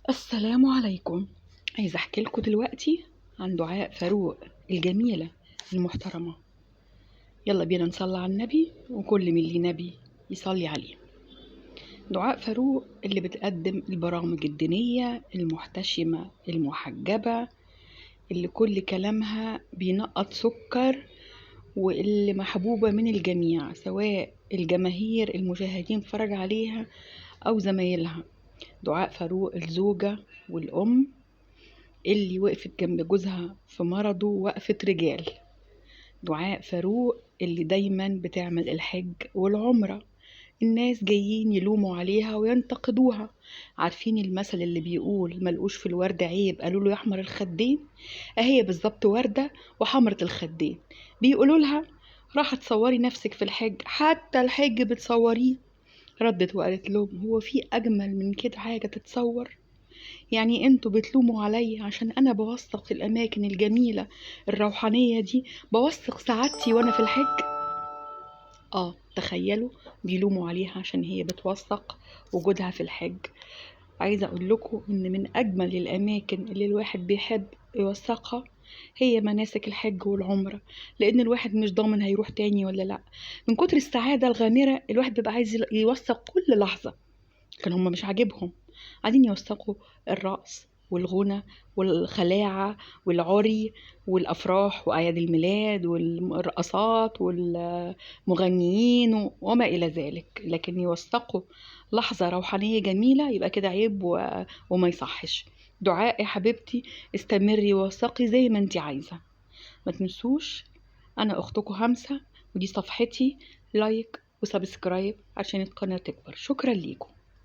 السلام عليكم. عايزة احكي لكم دلوقتي عن دعاء فاروق الجميلة المحترمة. يلا بينا نصلي على النبي، وكل من اللي نبي يصلي عليه. دعاء فاروق اللي بتقدم البرامج الدينية المحتشمة المحجبة، اللي كل كلامها بينقط سكر، واللي محبوبة من الجميع، سواء الجماهير المشاهدين اتفرج عليها أو زمايلها. دعاء فاروق الزوجة والأم اللي وقفت جنب جوزها في مرضه وقفة رجال. دعاء فاروق اللي دايما بتعمل الحج والعمرة. الناس جايين يلوموا عليها وينتقدوها. عارفين المثل اللي بيقول ملقوش في الورد عيب، قالوا له يحمر الخدين؟ اهي بالظبط وردة وحمرة الخدين. بيقولوا لها راح تصوري نفسك في الحج، حتى الحج بتصوريه. ردت وقالت لهم هو في أجمل من كده حاجة تتصور؟ يعني انتوا بتلوموا عليا عشان أنا بوثق الأماكن الجميلة الروحانية دي، بوثق سعادتي وأنا في الحج. تخيلوا بيلوموا عليها عشان هي بتوثق وجودها في الحج. عايزة أقول لكم إن من أجمل الأماكن اللي الواحد بيحب يوثقها هي مناسك الحج والعمرة، لأن الواحد مش ضامن هيروح تاني ولا لأ. من كتر السعادة الغامرة الواحد بيبقى عايز يوثق كل لحظة. كان هم مش عاجبهم، عايزين يوثقوا الرقص والغنى والخلاعة والعري والأفراح وأعياد الميلاد والرقصات والمغنيين وما إلى ذلك، لكن يوثقوا لحظة روحانية جميلة يبقى كده عيب وما يصحش. دعاء يا حبيبتي، استمري ووثقي زي ما انت عايزة. ما تنسوش أنا أختكم همسة، ودي صفحتي، like و subscribe عشان القناة تكبر. شكرا ليكم.